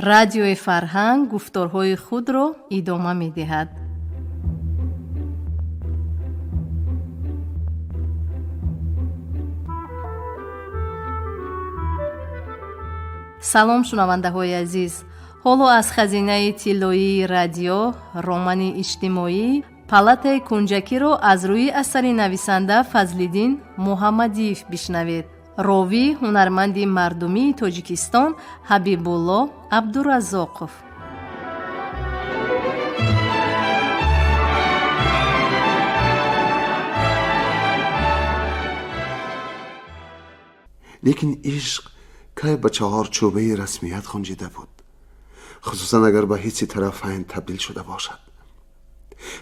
Радиои Фарҳанг гуфторҳои худро идома медиҳад. Салом, шунавандаҳои азиз! Ҳоло аз хазинаи тиллоии радио романи иҷтимоӣ «Палатаи кунҷакиро» аз рӯи асари нависанда Фазлиддин Муҳаммадиев бишнавед. Ровӣ ҳунарманди мардумии Тоҷикистон Ҳабибулло Абдураззоқов. Лекин ишқ кай ба чаҳорчӯбаи расмият хунҷида буд, хусусан агар ба ҳисси тарафайн табдил шуда бошад.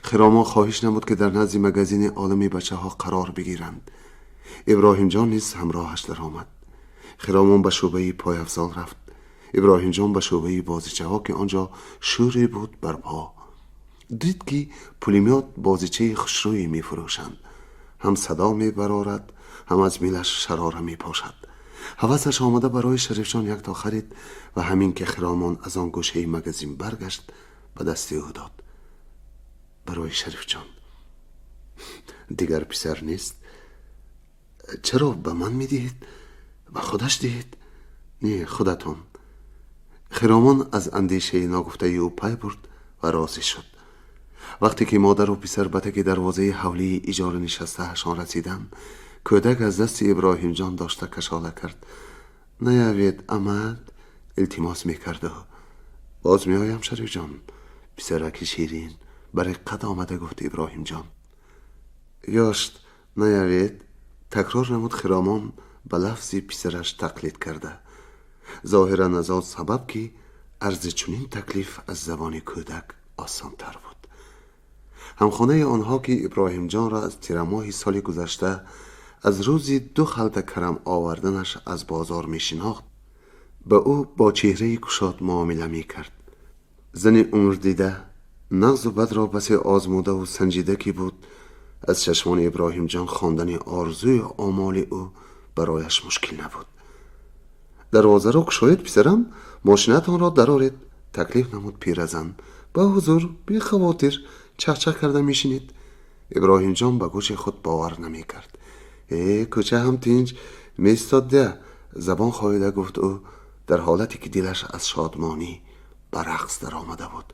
Хиромон хоҳиш намуд, ки дар назди магазини олами бачаҳо қарор бигиранд. Иброҳимҷон низ ҳамроҳаш даромад. Хиромон ба шӯъбаи пойафзол рафт, Иброҳимҷон ба шӯъбаи бозичаҳо, ки он ҷо шӯре буд барпо. Дид, ки пулемёт бозичаи хушрӯе мефурӯшанд, ҳам садо мебарорад, ҳам аз милаш шарора мепошад. Ҳавасаш омада, барои Шарифҷон якто харид ва ҳамин ки Хиромон аз он гӯшаи магазин баргашт, ба дасти ӯ дод. Барои Шарифҷон. Дигар писар нест. Чаро ба ман медиҳед? Ба худаш диҳед. Не, худатон. Хиромон аз андешаи ногуфтаи ӯ пай бурд ва розӣ шуд. Вақте ки модару писар ба таки дарвозаи ҳавлии иҷора нишастаашон расиданд, кӯдак аз дасти Иброҳимҷон дошта кашола кард. Наявед, амад, илтимос мекарду. Боз меоям, Шарифҷон, писараки ширин, ба реққат омада гуфт Иброҳимҷон. Ёшт, наявед, такрор намуд Хиромон, ба лафзи писараш тақлид карда, зоҳиран аз он сабаб, ки арзи чунин таклиф аз забони кӯдак осонтар буд. Ҳамхонаи онҳо, ки Иброҳимҷонро аз тирамоҳи соли гузашта аз рӯзи ду халта карам оварданаш аз бозор мешинохт, ба ӯ бо чеҳраи кушод муомила мекард. Зани умрдида, нағзу бадро басе озмудаву санҷида ки буд, аз чашмони Иброҳимҷон хондани орзуи омоли ӯ барояш мушкил набуд. Дарвозаро кушоед, писарам, мошинатонро дароред, таклиф намуд пиразан. Ба ҳузур, бехавотир чахчах карда мешинед. Иброҳимҷон ба гӯши худ бовар намекард. Э, кӯча ҳам тинҷ меистод дя, забон хоида гуфт ӯ, дар ҳолате ки дилаш аз шодмонӣ ба рақс даромада буд.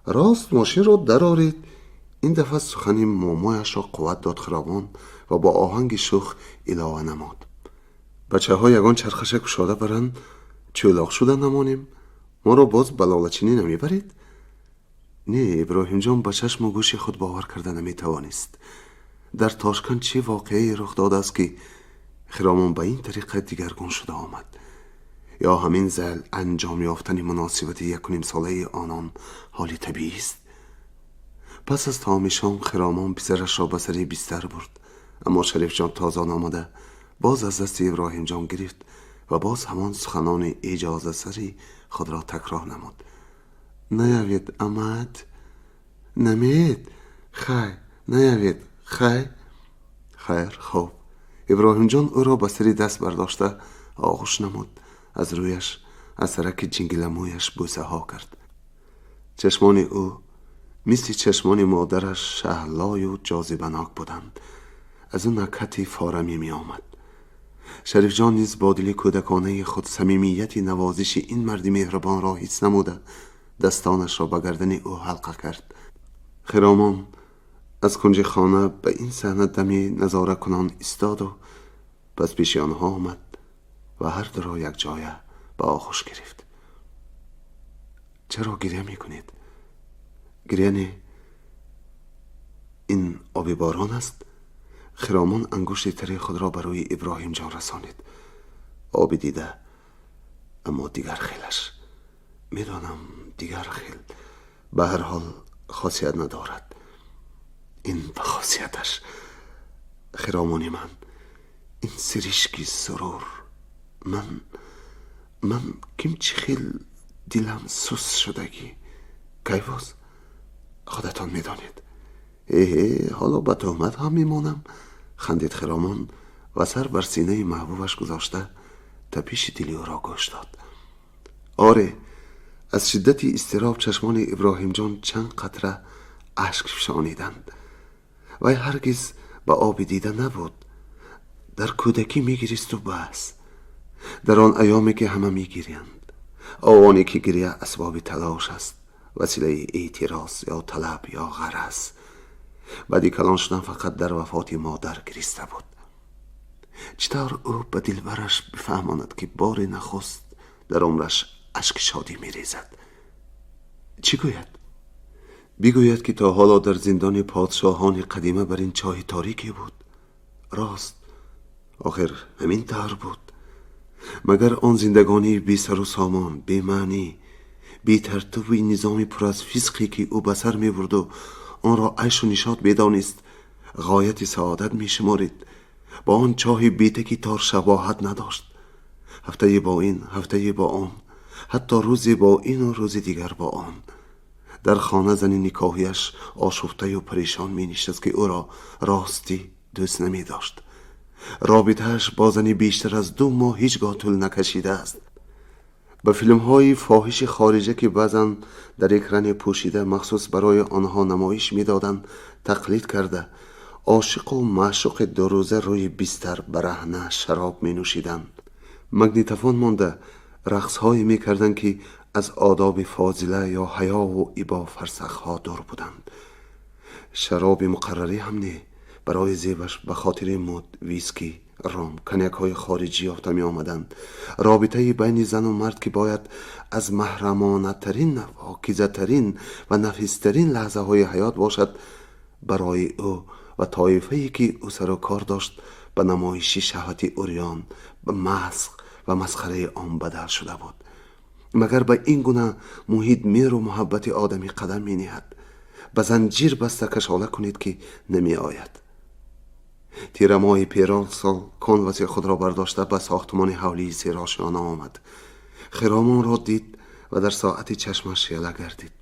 Рост, мошинро дароред. Ин дафъа сухани момояшро қувват дод Хиромон ва бо оҳанги шӯх илова намуд: бачаҳо ягон чархаша кушода баранд, чӯлоқ шуда намонем. Моро боз ба лолачинӣ намебаред? Не, Иброҳимҷон ба чашму гӯши худ бовар карда наметавонист. Дар Тошканд чӣ воқеае рух додааст, ки Хиромон ба ин тариқа дигаргун шуда омад? Ё ҳамин зал анҷом ёфтани муносибати якунимсолаи онон ҳоли табиист? Пас аз таоми шом Хиромон писарашро ба сари бистар бурд, аммо Шарифҷон тозон омада боз аз дасти Иброҳимҷон гирифт ва боз ҳамон суханони иҷозасари худро такрор намуд. Наявед, амад, намеед? Хай, наявед, хай. Хайр, хуб. Иброҳимҷон ӯро ба сари даст бардошта оғӯш намуд, аз рӯяш, аз сараки ҷингиламӯяш бӯсаҳо кард. Чашмони ӯ мисли чашмони модараш шаҳлою ҷозибанок буданд. Аз ӯ накҳати форамӣ меомад. Шарифҷон низ бо дили кӯдаконаи худ самимияти навозиши ин марди меҳрубонро ҳис намуда, дастонашро ба гардани ӯ ҳалқа кард. Хиромон аз кунҷи хона ба ин саҳна дами назоракунон истоду пас пеши онҳо омад ва ҳар дуро якҷоя ба оғӯш гирифт. Чаро гиря мекунед? Гиря не, ин оби борон аст. Хиромон ангушти тари худро ба рӯи Иброҳимҷон расонид. Оби дида, аммо дигар хелаш. Медонам, дигар хел. Ба ҳар ҳол хосият надорад. Ин ба хосияташ. Хиромони ман, ин сиришки сурур. Ман ким чӣ хел дилам сус шудагӣ. Кай боз? Худатон медонед. Эҳе, ҳоло ба туҳмат ҳам мемонам, хандид Хиромон ва сар бар синаи маҳбубаш гузошта, тапиши дили ӯро гӯш дод. Оре, Аз шиддати изтироб чашмони Иброҳимҷон чанд қатра ашк фишониданд. Вай ҳаргиз ба оби дида набуд. Дар кӯдакӣ мегиристу бас. Дар он айёме ки ҳама мегириянд, овоне ки гиря асбоби талош аст, василаи эътироз ё талаб ё ғараз. Баъди калон шудан фақат дар вафоти модар гириста буд. Чӣ тавр ӯ ба дилбараш бифаҳмонад, ки бори нахуст дар умраш ашки шодӣ мерезад? Чӣ гӯяд? Бигӯяд, ки то ҳоло дар зиндони подшоҳони қадима бар ин чоҳи торике буд? Рост, охир ҳамин тавр буд. Магар он зиндагонии бесару сомон, бемаънӣ, бетартиби низоми пур аз фисқе, ки ӯ ба сар мебурду онро айшу нишот медонист, ғояти саодат мешуморид, бо он чоҳи бетаки тор шабоҳат надошт? Ҳафтае бо ин, ҳафтае бо он, ҳатто рӯзе бо ину рӯзи дигар бо он. Дар хона зани никоҳияш ошуфтаю парешон менишаст, ки ӯро ростӣ дӯст намедошт. Робитааш бо зани бештар аз 2 моҳ ҳеҷ гоҳ тӯл накашидааст. Ба филмҳои фоҳиши хориҷа, ки баъзан дар экрани пӯшида махсус барои онҳо намоиш медоданд, тақлид карда, ошиқу маъшуқи дурӯза рӯи бистар бараҳна шароб менӯшиданд, магнитофон монда рақсҳое мекарданд, ки аз одоби фозила ё ҳаёву ибо фарсахҳо дур буданд. Шароби муқаррарӣ ҳам не, барои зебаш ба хотири муд виски, ром, коньякҳои хориҷӣ ёфта меомаданд. Робитаи байни зану мард, ки бояд аз маҳрамонатарин, покизатарин ва нафистарин лаҳзаҳои ҳаёт бошад, барои ӯ ва тоифае, ки ӯ сару кор дошт, ба намоиши шаҳвати урён, ба масх ва масхараи он бадал шуда буд. Магар ба ин гуна муҳит меҳру муҳаббати одамӣ қадам мениҳад? Ба занҷир баста кашола кунед, ки намеояд. Тирамоҳи перон сол конваси худро бардошта ба сохтмони ҳавлии серошёна омад. Хиромонро дид ва дар соати чашмаш яла гардид.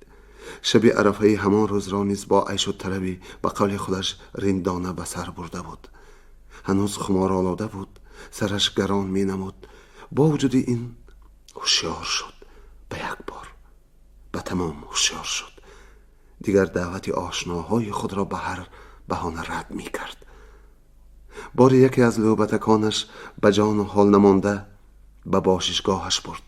Шаби арафаи ҳамон рӯзро низ бо айшу тарабӣ, ба қавли худаш, риндона ба сар бурда буд. Ҳанӯз хуморолода буд, сараш гарон менамуд. Бо вуҷуди ин ҳушёр шуд. Ба як бор ба тамом ҳушёр шуд. Дигар даъвати ошноҳои худро ба ҳар баҳона рад мекард. Бори яке аз лӯбатаконаш ба ҷону ҳол намонда ба бошишгоҳаш бурд.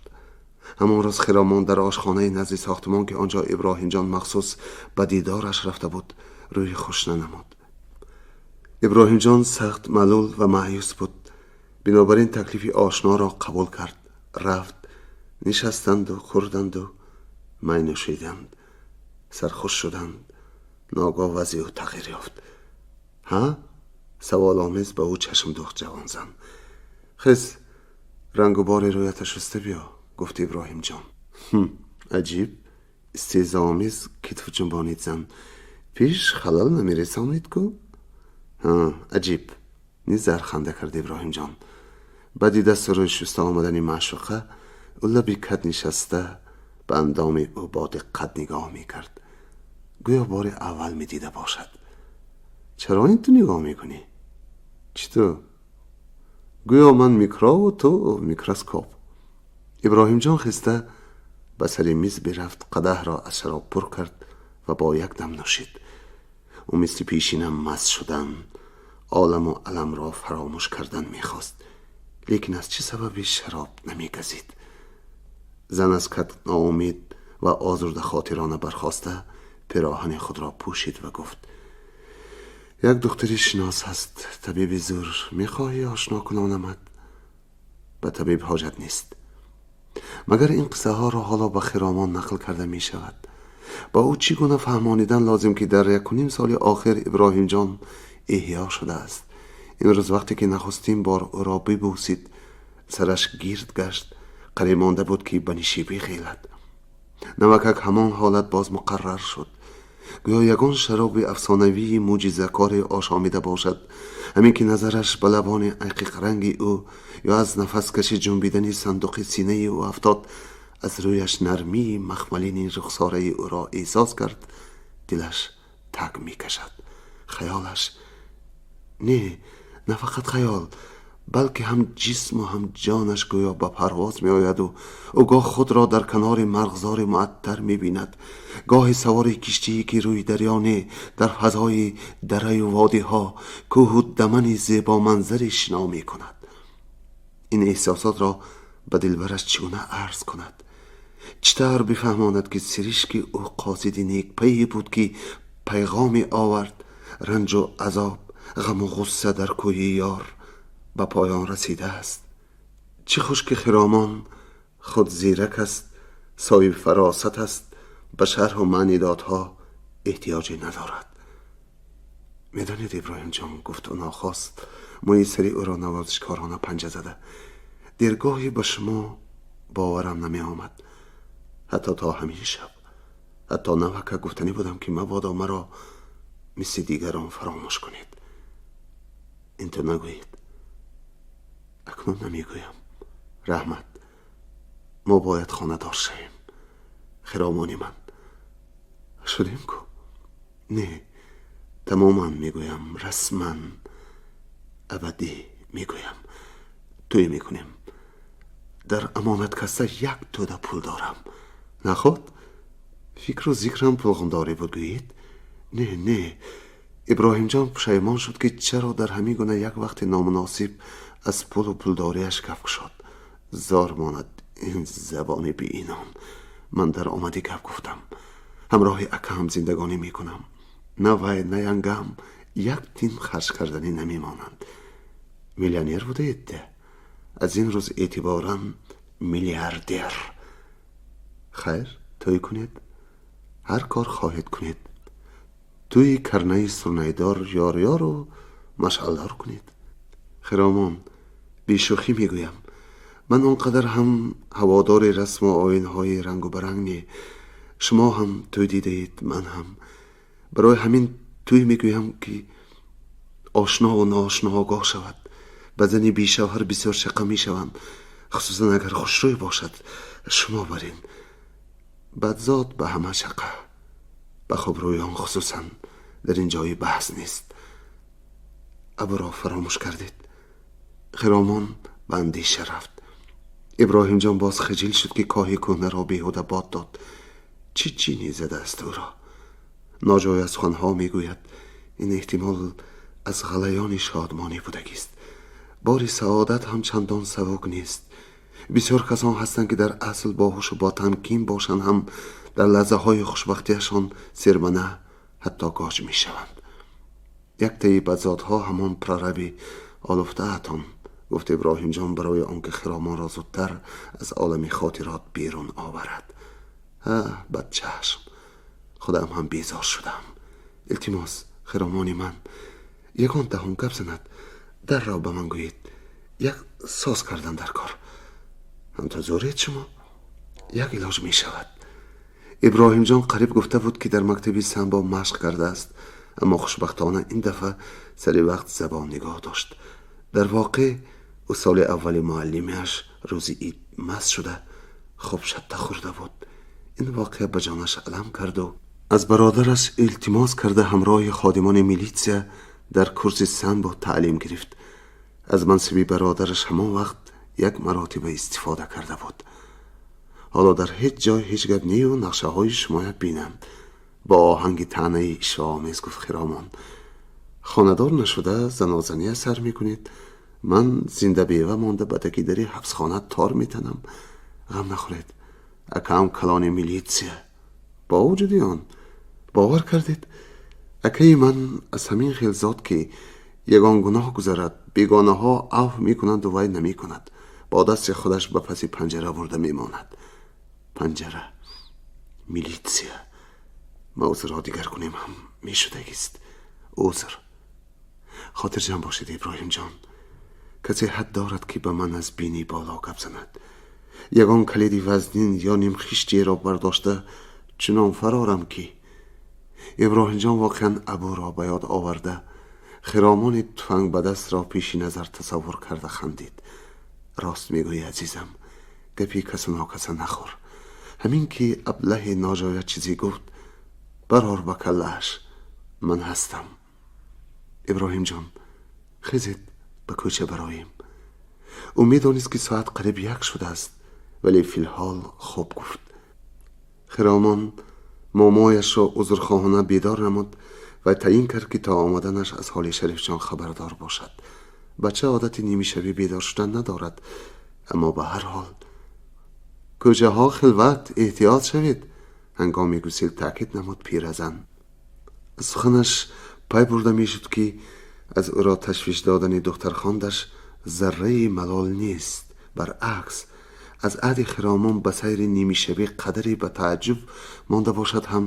Ҳамон рӯз Хиромон дар ошхонаи назди сохтмон, ки он ҷо Иброҳимҷон махсус ба дидораш рафта буд, рӯи хуш нанамуд. Иброҳимҷон сахт малул ва маъюс буд. Бинобар ин таклифи ошноро қабул кард. Рафт, нишастанду хӯрданду май нӯшиданд, сархуш шуданд. Ногоҳ вазъи ӯ тағйир ёфт. Ҳа, саволомез ба ӯ чашм духт ҷавонзан. Хез, рангу бори рӯята шуста биё, гуфт Иброҳимҷон. Аҷиб, истеҳзоомез китф ҷунбонид зан. Пеш халал намересонид ку? Аҷиб, низ зарханда кард Иброҳимҷон. Баъди дасту рӯй шуста омадани маъшуқа, ӯ лаби кат нишаста ба андоми ӯ бо диққат нигоҳ мекард, гӯё бори аввал медида бошад. Чаро ин ту нигоҳ мекунӣ? Чӣ ту? Гӯё ман микробу ту микроскоп. Иброҳимҷон хеста ба сари миз бирафт, қадаҳро аз шароб пур кард ва бо як дам нӯшид. Ӯ мисли пешина маст шудан, оламу аламро фаромӯш кардан мехост, лекин аз чӣ сабаби шароб намегазид. Зан аз кат ноумед ва озурдахотирона бархоста, пироҳани худро пӯшид ва гуфт: як духтари шинос ҳаст, табиби зур, мехоҳӣ ошно кунонамад? Ба табиб ҳоҷат нест. Магар ин қиссаҳоро ҳоло ба Хиромон нақл карда мешавад? Ба ӯ чӣ гуна фаҳмонидан лозим, ки дар 1.5 соли охир Иброҳимҷон эҳё шудааст? Имрӯз, вақте ки нахустин бор ӯро бибӯсид, сараш гирд гашт, қариб монда буд, ки ба нишебӣ хелад. Навакак ҳамон ҳолат боз муқаррар шуд, гӯё ягон шароби афсонавии мӯъҷизакоре ошомида бошад. Ҳамин ки назараш ба лабони ақиқранги ӯ ё аз нафаскашӣ ҷунбидани сандуқи синаи ӯ афтод, аз рӯяш нармии махмалини рухсораи ӯро эҳсос кард, дилаш таг мекашад. Хаёлаш, не, на фақат хаёл, балки ҳам ҷисму ҳам ҷонаш гӯё ба парвоз меояду ӯ гоҳ худро дар канори марғзори муаттар мебинад, гоҳе савори киштие ки рӯи дарё не, дар фазои дараю водиҳо, кӯҳу дамани зебоманзаре шино мекунад. Ин эҳсосотро ба дилбараш чӣ гуна арз кунад? Чӣ тавр бифаҳмонад, ки сиришки ӯ қосиди некпайе буд, ки пайғоме овард: ранҷу азоб, ғаму ғусса дар кӯи ёр ба поён расидааст. Чӣ хуш, ки Хиромон худ зирак аст, соҳиби фаросат аст, ба шарҳу маънидодҳо эҳтиёҷе надорад. Медонед, Иброҳимҷон, гуфт ӯ нохост, мӯи сари ӯро навозишкорона панҷа зада, дергоҳе ба шумо боварам намеомад, ҳатто то ҳамин шаб. Ҳатто навака гуфтанӣ будам, ки мабодо маро мисли дигарон фаромӯш кунед. Инту нагӯед. Акнун намегӯям. Раҳмат. Мо бояд хонадор шавем, Хиромони ман. Шудем ку? Не, тамоман мегӯям, расман, абадӣ мегӯям. Тӯй мекунем. Дар амонаткасса як тӯда пул дорам. Наход фикру зикрам пулғундорӣ буд, гӯед? Не, не. Иброҳимҷон пушаймон шуд, ки чаро дар ҳамин гуна як вақти номуносиб аз пулу пулдориаш гап кушод. Зор монад ин забони беинон. Ман дар омадӣ гап гуфтам. Ҳамроҳи акаам зиндагонӣ мекунам. На вай, на янгам як тин харҷ карданӣ намемонанд. Миллионер будаед, аз ин рӯз эътиборан миллиардер. Хайр, тӯй кунед, ҳар кор хоҳед кунед. Тӯи карнаи сурнайдор, ёрёру машъалдор кунед. Хиромон, бешӯхӣ мегӯям, ман он қадар ҳам ҳаводори расму оинҳои рангу баранг не. Шумо ҳам тӯй дидаед, ман ҳам. Барои ҳамин тӯй мегӯям, ки ошнову ноошно огоҳ шавад. Ба зани бешавҳар бисёр шақа мешаванд, хусусан агар хушрӯй бошад. Шумо бар ин бадзод ба ҳама шақа, ба хубрӯён хусусан, дар ин ҷои баҳс нест. Абуро фаромӯш кардед. Хиромон ба андеша рафт. Иброҳимҷон боз хиҷил шуд, ки коҳи кӯҳнаро беҳуда бод дод. Чӣ ҷине задааст ӯро? Ноҷой аз суханҳо мегӯяд. Ин эҳтимол аз ғалаёни шодмонӣ будагист. Бори саодат ҳам чандон сабук нест. Бисёр касон ҳастанд, ки дар асл боҳушу ботамкин бошанд ҳам, дар лаҳзаҳои хушбахтиашон сермана, ҳатто гоҷ мешаванд. Яктаи бадзодҳо ҳамон прораби олуфтаатон, гуфт Иброҳимҷон барои он ки Хиромонро зудтар аз олами хотирот берун оварад. Ҳа, бадчашм, худам ҳам безор шудам. Илтимос, Хиромони ман, ягон даҳон гап занад, дарро ба ман гӯед. Як соз кардан дар кор. Ҳамто зӯред шумо, як илоҷ мешавад. Иброҳимҷон қариб гуфта буд, ки дар мактаби самбо машқ кардааст, аммо хушбахтона ин дафъа сари вақт забон нигоҳ дошт. Дар воқеъ, ӯ соли аввали муаллимиаш рӯзи ид маст шуда, хуб шатта хӯрда буд. Ин воқеа ба ҷонаш алам карду аз бародараш илтимос карда, ҳамроҳи ходимони милитсия дар курси самбо таълим гирифт. Аз мансиби бародараш ҳамон вақт як маротиба истифода карда буд. Ҳоло дар ҳеҷ ҷой ҳеҷ гап нею нақшаҳои шумоя бинам, бо оҳанги таънаи ишваомез гуфт Хиромон. Хонадор нашуда занозания сар мекунед, ман зинда бева монда ба таки дари ҳабсхона тор метанам. Ғам нахӯред, акаам калони милитсия. Бо вуҷуди он, бовар кардед, акаи ман аз ҳамин хел зот, ки ягон гуноҳ гузарад, бегонаҳо афв мекунанду вай намекунад, бо дасти худаш ба паси панҷара бурда мемонад. Панҷара, милитсия, мавзӯъро дигар кунем ҳам мешудагист. Узр. Хотирҷамъ бошед, Иброҳимҷон. Касе ҳад дорад, ки ба ман аз бинӣ боло гап занад? Ягон калиди вазнин ё нимхиштеро бардошта чунон фарорам, ки. Иброҳимҷон воқеан Абуро ба ёд оварда, Хиромони туфанг ба дастро пеши назар тасаввур карда хандид. Рост мегӯӣ, азизам, гапи касу нокаса нахӯр. Ҳамин ки аблаҳе ноҷоя чизе гуфт, барор ба каллааш, ман ҳастам. Иброҳимҷон, хезед, ба кӯча бароем. Ӯ медонист, ки соат қариб 1 шудааст, вале филҳол хоб гуфт. Хиромон момояшро узрхоҳона бедор намуд ва таъин кард, ки то омаданаш аз ҳоли Шарифҷон хабардор бошад. Бача одати нимшабӣ бедор шудан надорад, аммо ба ҳар ҳол кӯчаҳо хилват, эҳтиёт шавед, ҳангоми гусел таъкид намуд пиразан. Аз суханаш пай бурда мешуд, ки аз ӯро ташвиш додани духтархондаш зарраи малол нест. Баръакс, аз аҳди Хиромон ба сайри нимшабӣ қадаре ба тааҷҷуб монда бошад ҳам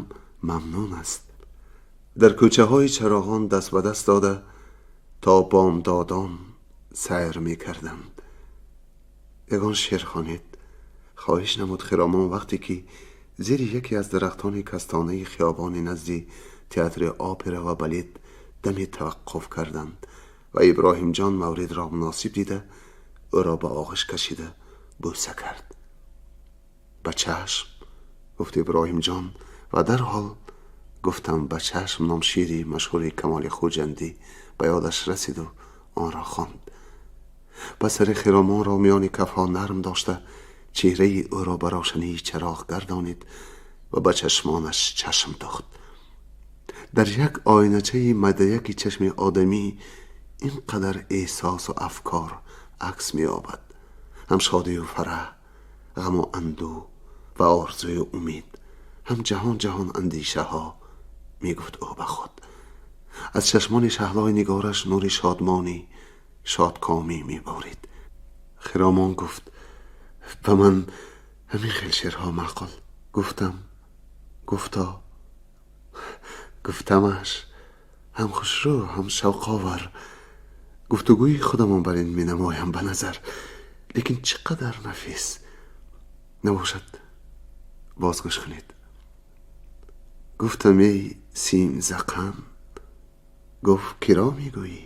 мамнун аст. Дар кӯчаҳои чароғон даст ба даст дода то бомдодон сайр мекарданд. Ягон шеър хонед, хоҳиш намуд Хиромон вақте ки зери яке аз дарахтони кастонаи хиёбони назди театри опера ва балет даме таваққуф карданд ва Иброҳимҷон мавридро муносиб дида ӯро ба оғӯш кашида бӯса кард. Ба чашм, гуфт Иброҳимҷон ва дарҳол гуфтам ба чашм ном шеъри машҳури Камоли Хуҷандӣ ба ёдаш расиду онро хонд. Пас сари Хиромонро миёни кафҳо нарм дошта чеҳраи ӯро ба равшании чароғ гардонид ва ба чашмонаш чашм духт. Дар як оиначаи мадаяки чашми одамӣ ин қадар эҳсосу афкор акс меёбад: ҳам шодию фараҳ, ғаму андӯ ва орзую умед, ҳам ҷаҳон ҷаҳон андешаҳо, мегуфт ӯ ба худ. Аз чашмони шаҳлои нигораш нури шодмонӣ шодкомӣ меборид. Хиромон гуфт: ба ман ҳамин хел шеърҳо маъқул. Гуфтам, гуфто, гуфтамаш ҳам хушрӯ, ҳам шавқовар. Гуфтугӯи худамон бар ин менамоям ба назар, лекин чӣ қадар нафис набошад, бозгӯш кунед. Гуфтам: эй симзақан. Гуфт: киро мегӯӣ?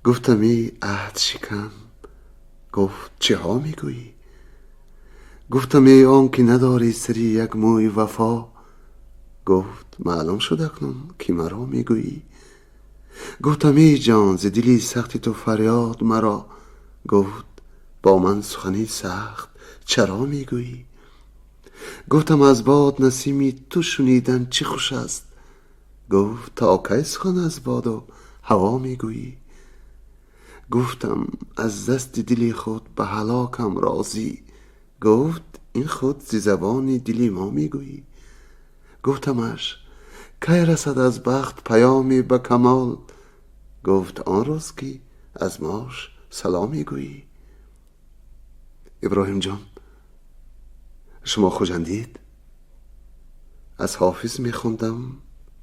Гуфтам: эй аҳдшикан. Гуфт: чиҳо мегӯӣ? Гуфтам: эй он ки надорӣ сари як мӯи вафо. Гуфт: маълум шуд акнун, ки маро мегӯӣ. Гуфтам: эй ҷон, зи дили сахти ту фарёд маро. Гуфт: бо ман сухани сахт чаро мегӯӣ? Гуфтам: аз бод насими ту шунидан чӣ хуш аст. Гуфт: то кай сухан аз боду ҳаво мегӯӣ? Гуфтам: аз дасти дили худ ба ҳалокам розӣ. Гуфт: ин худ зи забони дили мо мегӯӣ. Гуфтамаш: кай расад аз бахт паёме ба камол? Гуфт: он рӯз ки аз мош салом мегӯӣ. Иброҳимҷон, шумо хуҷандиед? Аз Ҳофиз мехондам,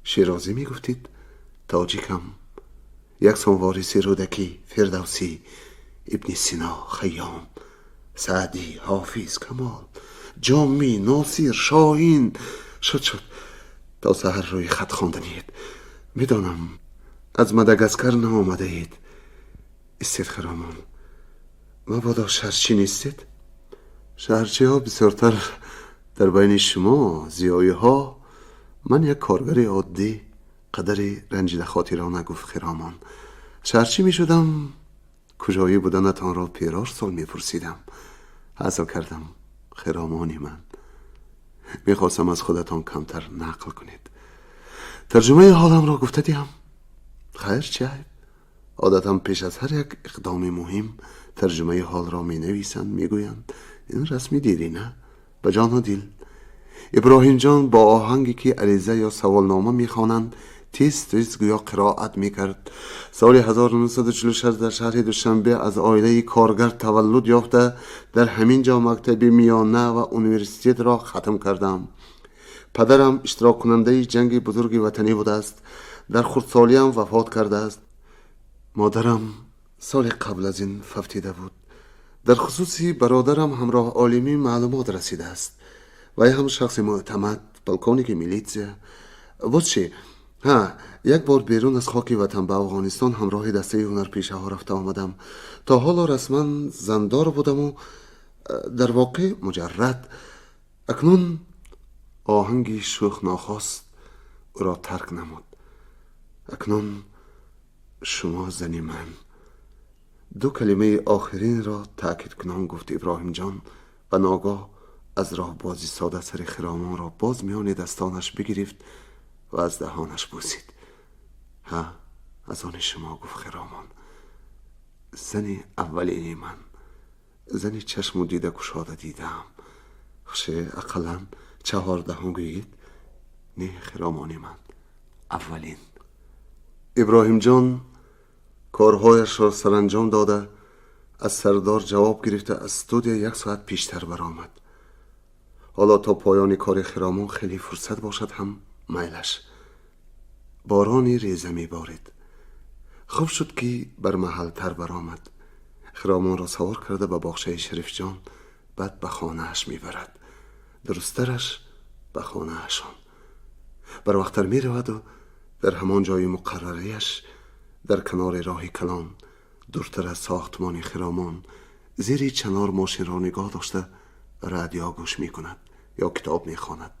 Шерозӣ мегуфтед. Тоҷикам, яксон вориси Рӯдакӣ, Фирдавсӣ, Ибни Сино, Хайём, Саъдӣ, Ҳофиз, Камол, Ҷомӣ, Носир, Шоҳин. Шуд, шуд, то саҳар рӯи хат хонданиед. Медонам, аз Мадагаскар наомадаед. Истед, Хиромон, мабодо шаҳрчӣ нестед? Шаҳрчиҳо бисёртар дар байни шумо зиёиҳо. Ман як коргари оддӣ, қадари ранҷидахотирона гуфт Хиромон. Шаҳрчӣ мешудам, куҷоӣ буданатонро перор сол мепурсидам. Ҳазл кардам, Хиромони ман. Мехостам аз худатон камтар нақл кунед. Тарҷумаи ҳоламро гуфта диҳам? Хайр, чӣ айб? Одатан пеш аз ҳар як иқдоми муҳим тарҷумаи ҳолро менависанд, мегӯянд. Ин расми дерина. Ба ҷону дил. Иброҳимҷон бо оҳанге ки ариза ё саволнома мехонанд, тез тез гӯё қироат мекард. Соли 1946 дар шаҳри Душанбе аз оилаи коргар таваллуд ёфта, дар ҳамин ҷо мактаби миёна ва университетро хатм кардам. Падарам иштироккунандаи ҷанги бузурги ватанӣ будааст, дар хурдсолиам вафот кардааст. Модарам соли қабл аз ин фавтида буд. Дар хусуси бародарам ҳамроҳ олимӣ маълумот расидааст. Вай ҳам шахси мӯътамад, полковники милитсия. Боз чӣ? Ҳа, як бор берун аз хоки ватан ба Афғонистон ҳамроҳи дастаи ҳунарпешаҳо рафта омадам. То ҳоло расман зандор будаму дар воқеъ муҷаррад. Акнун оҳанги шӯх нохост ӯро тарк намуд. Акнун шумо зани ман. Ду калимаи охиринро таъкидкунон гуфт Иброҳимҷон ва ногоҳ аз роҳ бози сода сари Хиромонро боз миёни дастонаш бигирифт ва аз даҳонаш бусид. Ҳа, аз они шумо, гуфт Хиромон. Зани аввалини ман, зани чашму дида кушода дидаам. Хуше, ақаллан 14-ум гӯед. Не, Хиромони ман, аввалин. Иброҳимҷон корҳояшро саранҷом дода, аз сардор ҷавоб гирифта, аз студия як соат пештар баромад. Ҳоло то поёни кори Хиромон хеле фурсат бошад ҳам майлаш. Борони реза меборид. Хуб шуд, ки бармаҳалтар баромад. Хиромонро савор карда ба боғчаи Шарифҷон, баъд ба хонааш мебарад. Дурусттараш, ба хонаашон. Барвақттар мераваду дар ҳамон ҷои муқаррарияш, дар канори роҳи калон, дуртар аз сохтмони Хиромон, зери чанор мошинро нигоҳ дошта, радио гӯш мекунад ё китоб мехонад.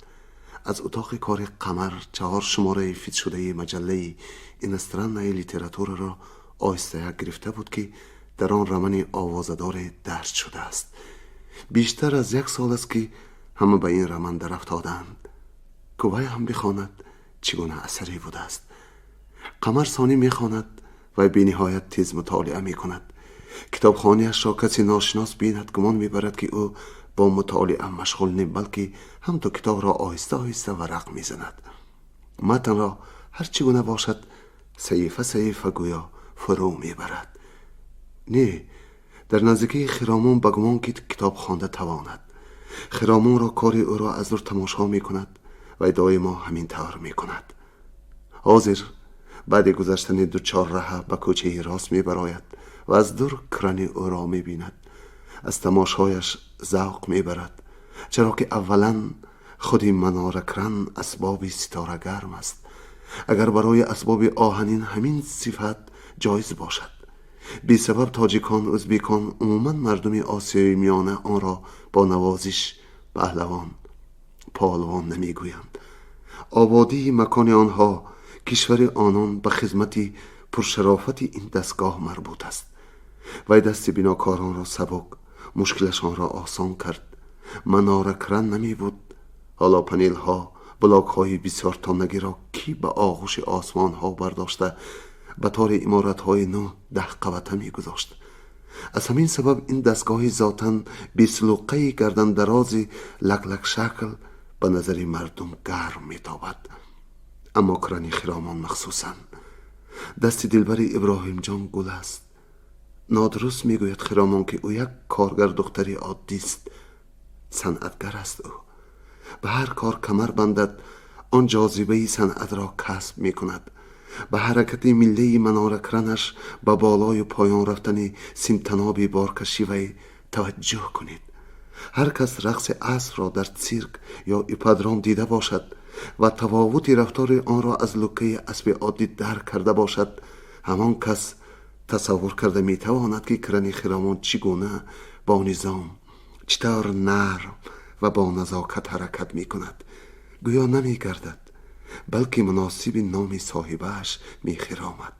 Аз утоқи кори Қамар чаҳор шумораи фитшудаи маҷаллаи «Иностранная литература»-ро оҳистаяк гирифта буд, ки дар он романи овозадоре дарҷ шудааст. Бештар аз як сол аст, ки ҳама ба ин роман дарафтодаанд. Кувай ҳам бихонад, чӣ гуна асаре будааст. Қамар сонӣ мехонад ва бениҳоят тез мутолиа мекунад. Китобхониашро касе ношинос бинад, гумон мебарад, ки ӯ бо мутолиа машғул не, балки ҳамту китобро оҳиста оҳиста варақ мезанад. Матнро ҳар чӣ гуна бошад, саҳифа саҳифа гӯё фурӯ мебарад. Не, дар наздикии Хиромон ба гумон, ки китоб хонда тавонад. Хиромонро, кори ӯро аз дур тамошо мекунад ва доимо ҳамин тавр мекунад. Ҳозир баъди гузаштани ду чорраҳа ба кӯчаи рост мебарояд ва аз дур крани ӯро мебинад. Аз тамошояш завқ мебарад, чаро ки аввалан худи маноракран асбоби ситорагарм аст. Агар барои асбоби оҳанин ҳамин сифат ҷоиз бошад, бесабаб тоҷикон, ӯзбекон, умуман мардуми Осиёи Миёна онро бо навозиш паҳлавон, полвон намегӯянд. Ободии макони онҳо, кишвари онон ба хизмати пуршарофати ин дастгоҳ марбут аст. Вай дасти бинокоронро сабук, мушкилашонро осон кард. Маноракран намебуд, ҳоло панелҳо, блокҳои бисёртоннагиро кӣ ба оғӯши осмонҳо бардошта, ба тори иморатҳои нӯ даҳқавата мегузошт? Аз ҳамин сабаб ин дастгоҳи зотан бесулуқаи гардандарози лаклакшакл ба назари мардум гарм метобад. Аммо крани Хиромон махсусан. Дасти дилбари Иброҳимҷон гул аст. Нодуруст мегӯяд Хиромон, ки ӯ як коргар духтари оддист. Санъатгар аст ӯ. Ба ҳар кор камар бандад, он ҷозибаи санъатро касб мекунад. Ба ҳаракати миллаи маноракранаш, ба болою поён рафтани симтаноби боркашӣ вай таваҷҷӯҳ кунед. Ҳар кас рақси асбро дар цирк ё ипподром дида бошад ва тафовути рафтори онро аз луккаи аспи оддӣ дарк карда бошад, ҳамон кас тасаввур карда метавонад, ки крани Хиромон чӣ гуна бо низом, чӣ тавр нарм ва бо назокат ҳаракат мекунад. Гӯё намегардад, балки муносиби номи соҳибааш мехиромад.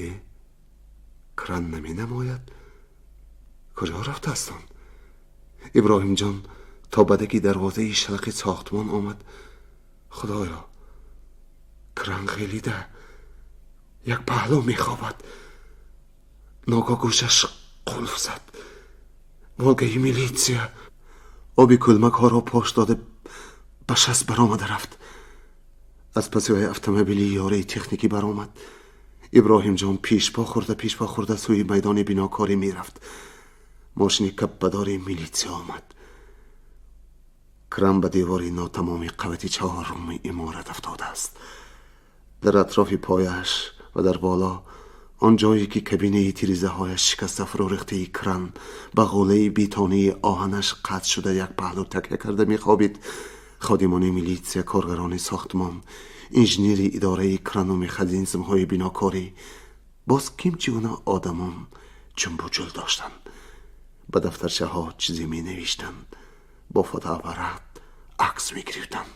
Э, кран наменамояд. Куҷо рафтааст он? Иброҳимҷон то бадаки дарвозаи шалақи сохтмон омад. Худоё, кран ғелида, як паҳлӯ мехобад. Ногоҳ гӯшаш қулф зад. Волгаи милитсия оби кӯлмакҳоро пош дода, ба шаст баромада рафт. Аз паси вай автомобили ёраи техникӣ баромад. Иброҳимҷон пешпо хӯрда, пешпо хӯрда сӯи майдони бинокорӣ мерафт. Мошини каббадори милитсия омад. Кран ба девори нотамоми қабати чаҳоруми иморат афтодааст. Дар атрофи пояш ва дар боло, он ҷое ки кабинаи тирезаҳояш шикаста фурӯ рехтаи кран ба ғӯлаи бетонии оҳанаш қатъ шуда, як паҳлӯ такя карда мехобид, ходимони милитсия, коргарони сохтмон, инженери идораи крану механизмҳои бинокорӣ, боз ким чӣ гуна одамон ҷунбуҷул доштанд. Ба дафтарчаҳо чизе менавиштанд, бо фотоаппарат акс мегирифтанд.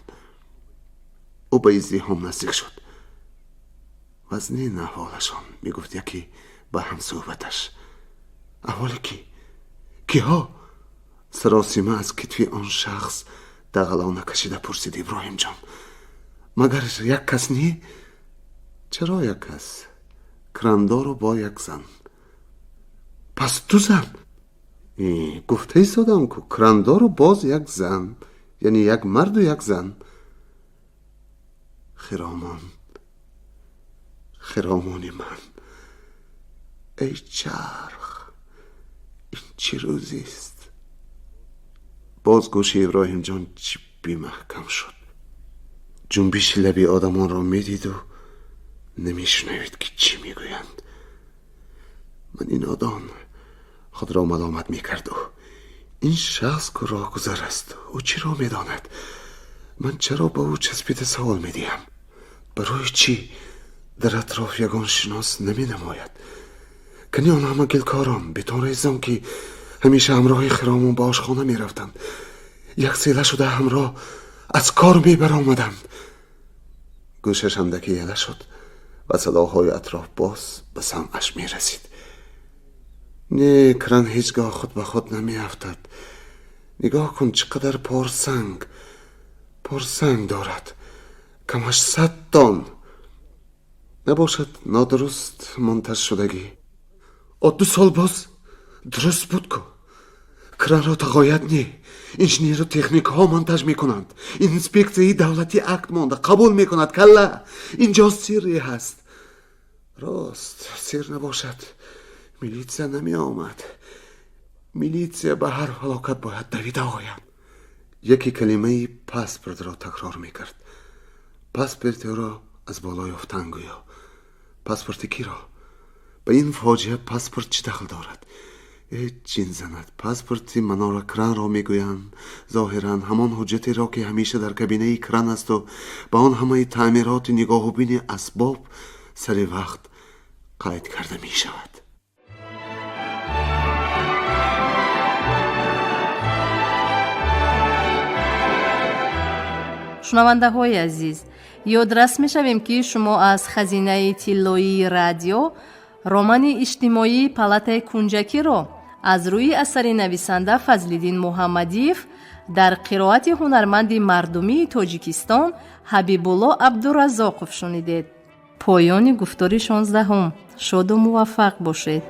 Ӯ ба издиҳом наздик шуд. Вазнин аҳволашон, мегуфт яке. ба ҳамсӯҳбаташ. Аҳволи кӣ? Киҳо? Саросима аз китфи он шахс дағалона кашида пурсид Иброҳимҷон. Магар як кас не? Чаро як кас? Крандору бо як зан. Пас ду зан? Гуфта истодам ку, крандору боз як зан, яъне як марду як зан. Хиромон, хиромони ман, эй чарх, ин чӣ рӯзист? Боз гӯши Иброҳимҷон ҷибби маҳкам шуд. Ҷунбиши лаби одамонро медиду намешунавид, ки чӣ мегӯянд. Ман ин нодон, худро маломат мекард ӯ. Ин шахс ку роҳгузар аст, ӯ чиро медонад? Ман чаро ба ӯ часпида савол медиҳам? Барои чӣ дар атроф ягон шинос наменамояд? Кани он ҳама гилкорон, бетонрезон, ки ҳамеша ҳамроҳи Хиромон ба ошхона мерафтанд, як села шуда ҳамроҳ аз кор мебаромаданд. Гӯшаш андаке яла шуд ва садоҳои атроф боз ба самъаш мерасид. Не, кран ҳеҷ гоҳ худ ба худ намеафтад. Нигоҳ кун, чӣ қадар порсанг дорад. Камаш 100 тон. Набошад нодуруст монтаж шудагӣ. О, 2 сол боз дуруст буд ку. Кранро тағоят не, инженеру техникҳо монтаж мекунанд. Инспексияи давлатӣ акт монда қабул мекунад. Калла, инҷо сирре ҳаст. Рост, сир набошад, милитсия намеомад. Милитсия ба ҳар фалокат бояд давида ояд. Яке калимаи паспортро такрор мекард. Паспортеро аз боло ёфтан гӯё. Паспорти киро? Ба ин фоҷиа паспорт чӣ дахл дорад? Э, ҷин занад, паспорти манора кранро мегӯянд. Зоҳиран ҳамон ҳуҷҷатеро, ки ҳамеша дар кабинаи кран асту ба он ҳамаи таъмироти нигоҳубини асбоб сари вақт қайд карда мешавад. Шунавандаҳои азиз, ёдрас мешавем, ки шумо аз хазинаи тиллоии радио романи иҷтимоии «Палатаи кунҷакиро» аз рӯи асари нависанда Фазлиддин Муҳаммадиев дар қироати ҳунарманди мардумии Тоҷикистон Ҳабибулло Абдуразоқов шунидед. Поёни гуфтори 16-ум. Шоду муваффақ бошед.